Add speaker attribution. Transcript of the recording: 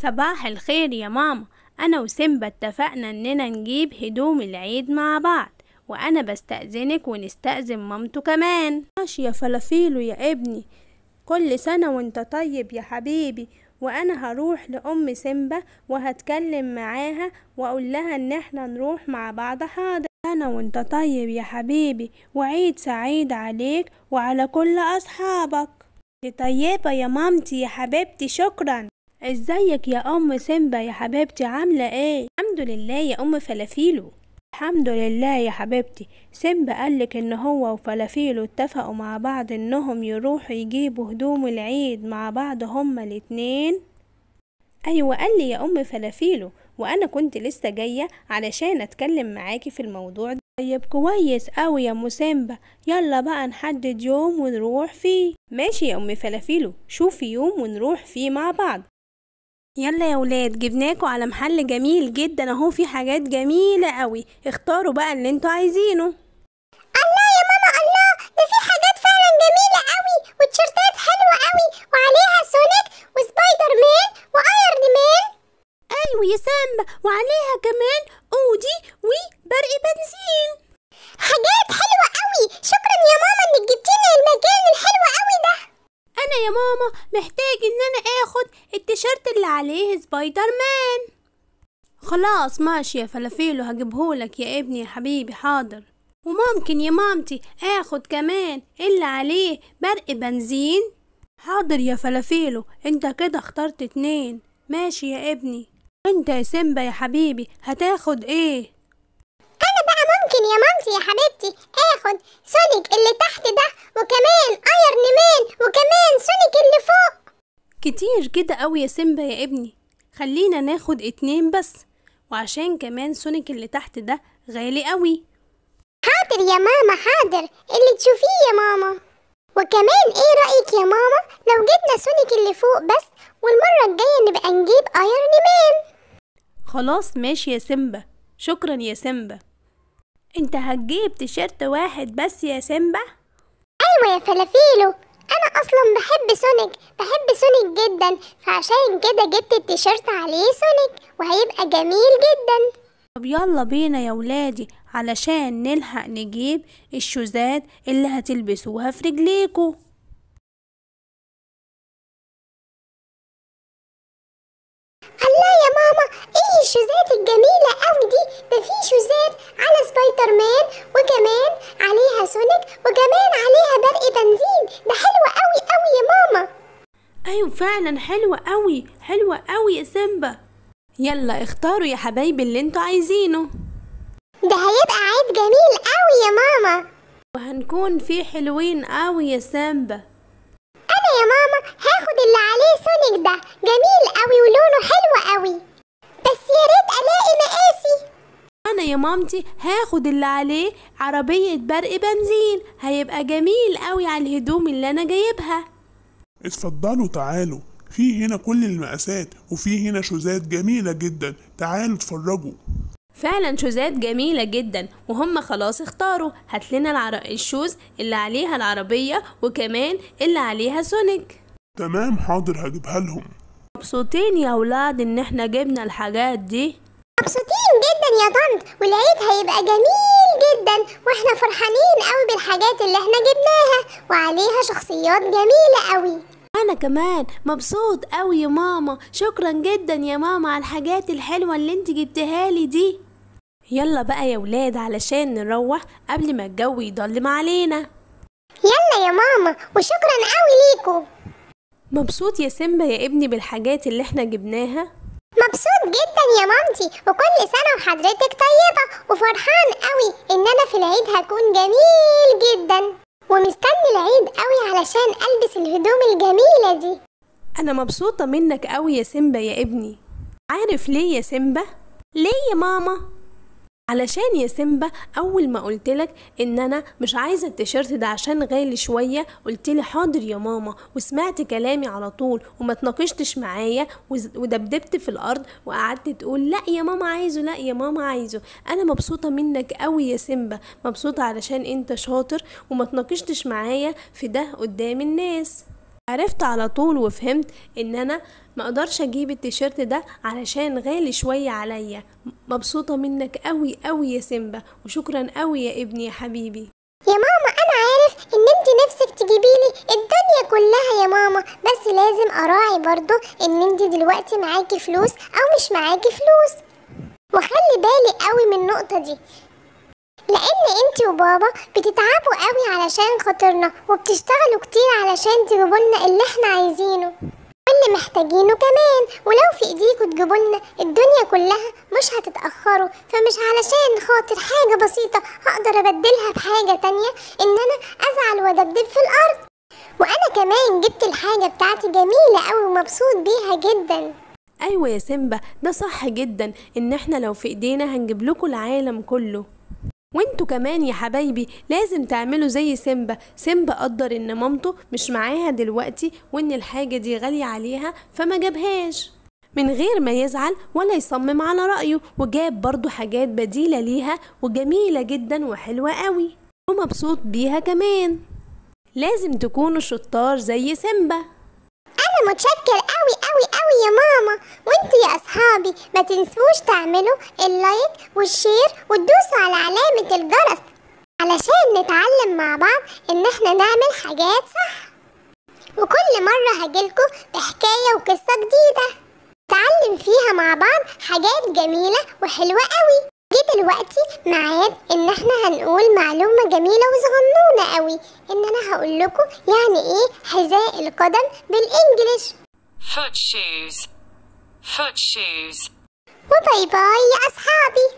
Speaker 1: صباح الخير يا ماما. أنا وسيمبا اتفقنا إننا نجيب هدوم العيد مع بعض، وأنا بستأذنك ونستأذن مامته كمان. ماشي يا فلافيلو يا ابني، كل سنة وانت طيب يا حبيبي. وأنا هروح لأم سيمبا وهتكلم معاها وأقول لها إن احنا نروح مع بعض. حاضر. أنا وانت طيب يا حبيبي، وعيد سعيد عليك وعلى كل أصحابك. طيبة يا مامتي يا حبيبتي، شكرا. ازيك يا ام سيمبا يا حبيبتي، عاملة ايه؟ الحمد لله يا ام فلافيلو. الحمد لله يا حبيبتي. سيمبا قالك ان هو وفلافيلو اتفقوا مع بعض انهم يروحوا يجيبوا هدوم العيد مع بعض هما الاتنين. ايوه قال لي يا ام فلافيلو، وانا كنت لسه جاية علشان اتكلم معاكي في الموضوع ده. طيب كويس اوي يا ام سيمبا، يلا بقى نحدد يوم ونروح فيه. ماشي يا ام فلافيلو، شوفي يوم ونروح فيه مع بعض. يلا يا ولاد، جبناكوا على محل جميل جدا اهو، في حاجات جميلة قوي، اختاروا بقى اللي انتوا عايزينه.
Speaker 2: الله يا ماما الله، ده في حاجات فعلا جميلة قوي، وتيشيرتات حلوة قوي وعليها سونيك وسبايدر مان وايرون مان.
Speaker 1: ايوه يا سامبا، وعليها كمان اودي وبرق بنزين.
Speaker 2: حاجات حلوة قوي، شكرا يا ماما انك جبتينا المكان الحلو قوي ده.
Speaker 1: انا يا ماما محتاج ان انا اخد التيشيرت اللي عليه سبايدر مان. خلاص ماشي يا فلافيلو، هجيبهولك يا ابني يا حبيبي. حاضر. وممكن يا مامتي اخد كمان اللي عليه برق بنزين. حاضر يا فلافيلو، انت كده اخترت اتنين. ماشي يا ابني. انت يا سيمبا يا حبيبي هتاخد ايه؟
Speaker 2: انا بقى ممكن يا مامتي يا حبيبتي اخد سونيك اللي تحت ده، وكمان ايرون مان، وكمان سونيك اللي فوق.
Speaker 1: كتير كده قوي يا سيمبا يا ابني، خلينا ناخد اتنين بس، وعشان كمان سونيك اللي تحت ده غالي قوي.
Speaker 2: حاضر يا ماما حاضر، اللي تشوفيه يا ماما. وكمان ايه رأيك يا ماما لو جبنا سونيك اللي فوق بس، والمرة الجاية نبقى نجيب ايرون مان؟
Speaker 1: خلاص ماشي يا سيمبا، شكرا يا سيمبا. انت هتجيب تيشيرت واحد بس يا سيمبا؟
Speaker 2: ايوه يا فلافيلو، انا اصلا بحب سونيك، بحب سونيك جدا، فعشان كده جبت التيشيرت عليه سونيك وهيبقى جميل جدا.
Speaker 1: طب يلا بينا يا ولادي علشان نلحق نجيب الشوزات اللي هتلبسوها في رجليكو.
Speaker 2: الله يا ماما، ايه الشوزات الجميلة قوي دي؟ ده في شوزات على سبايدر مان، وكمان عليها سونيك، وكمان عليها برق بنزين، ده حلوة قوي قوي يا ماما.
Speaker 1: ايوه فعلا حلوة قوي، حلوة قوي يا سيمبا. يلا اختاروا يا حبايبي اللي انتوا عايزينه.
Speaker 2: ده هيبقى عيد جميل قوي يا ماما،
Speaker 1: وهنكون فيه حلوين قوي يا سيمبا.
Speaker 2: انا يا ماما هاخد اللي عليه سونيك ده، جميل قوي ولونه حلو قوي، بس يا ريت الاقي مقاسي.
Speaker 1: انا يا مامتي هاخد اللي عليه عربية برق بنزين، هيبقى جميل قوي على الهدوم اللي انا جايبها.
Speaker 3: اتفضلوا تعالوا، في هنا كل المقاسات، وفي هنا شوزات جميلة جدا، تعالوا اتفرجوا.
Speaker 1: فعلا شوزات جميلة جدا، وهم خلاص اختاروا. هاتلنا ال shoes اللي عليها العربية وكمان اللي عليها سونيك.
Speaker 3: تمام حاضر هجيبها لهم.
Speaker 1: مبسوطين يا ولاد ان احنا جبنا الحاجات دي؟
Speaker 2: مبسوطين جدا يا طنط، والعيد هيبقى جميل جدا، واحنا فرحانين قوي بالحاجات اللي احنا جبناها وعليها شخصيات جميلة قوي.
Speaker 1: انا كمان مبسوط قوي يا ماما، شكرا جدا يا ماما على الحاجات الحلوة اللي انت جبتها لي دي. يلا بقى يا ولاد علشان نروح قبل ما الجو يضلم علينا.
Speaker 2: يلا يا ماما، وشكرا قوي ليكو.
Speaker 1: مبسوط يا سيمبا يا ابني بالحاجات اللي احنا جبناها؟
Speaker 2: مبسوط جدا يا مامتي، وكل سنة وحضرتك طيبة، وفرحان قوي ان انا في العيد هكون جميل جدا، ومستني العيد قوي علشان البس الهدوم الجميلة دي.
Speaker 1: انا مبسوطة منك قوي يا سيمبا يا ابني. عارف ليه يا سيمبا؟ ليه يا ماما؟ علشان يا سيمبا اول ما قلتلك ان انا مش عايزه التيشيرت ده عشان غالي شويه، قلتلي حاضر يا ماما، وسمعت كلامي على طول وما تناقشتش معايا، ودبدبت في الارض وقعدت تقول لا يا ماما عايزه، لا يا ماما عايزه. انا مبسوطه منك قوي يا سيمبا، مبسوطه علشان انت شاطر وما تناقشتش معايا في ده قدام الناس. عرفت على طول وفهمت ان انا ما اقدرش اجيب التيشيرت ده علشان غالي شوية عليا. مبسوطة منك قوي قوي يا سيمبا، وشكرا قوي يا ابني يا حبيبي.
Speaker 2: يا ماما انا عارف ان انت نفسك تجيبيلي الدنيا كلها يا ماما، بس لازم اراعي برضو ان انت دلوقتي معاكي فلوس او مش معاكي فلوس، وخلي بالي قوي من النقطة دي، لان انت وبابا بتتعبوا قوي علشان خاطرنا، وبتشتغلوا كتير علشان تجيبولنا اللي احنا عايزينه واللي محتاجينه كمان، ولو في ايديكوا تجيبولنا الدنيا كلها مش هتتأخروا. فمش علشان خاطر حاجة بسيطة هقدر ابدلها بحاجة تانية ان انا ازعل وادبدب في الارض. وانا كمان جبت الحاجة بتاعتي جميلة قوي ومبسوط بيها جدا.
Speaker 1: ايوه يا سيمبا، ده صح جدا، ان احنا لو في ايدينا هنجيب لكم العالم كله. وانتوا كمان يا حبايبي لازم تعملوا زي سيمبا. سيمبا قدر ان مامته مش معاها دلوقتي وان الحاجة دي غالية عليها فما جابهاش من غير ما يزعل ولا يصمم على رأيه، وجاب برضو حاجات بديلة ليها وجميلة جدا وحلوة قوي ومبسوط بيها كمان. لازم تكونوا شطار زي سيمبا.
Speaker 2: انا متشكر قوي قوي قوي يا ماما. وانتوا يا اصحابي ما تنسوش تعملوا ال like وال share وتدوسوا على علامة الجرس علشان نتعلم مع بعض ان احنا نعمل حاجات صح. وكل مرة هجيلكوا بحكاية وقصة جديدة نتعلم فيها مع بعض حاجات جميلة وحلوة قوي. جه دلوقتي ميعاد ان احنا هنقول معلومة جميلة وصغنونة قوي، ان انا هقول لكم يعني ايه حذاء القدم بالانجليش.
Speaker 4: Foot shoes. Foot shoes.
Speaker 2: وباي باي يا اصحابي.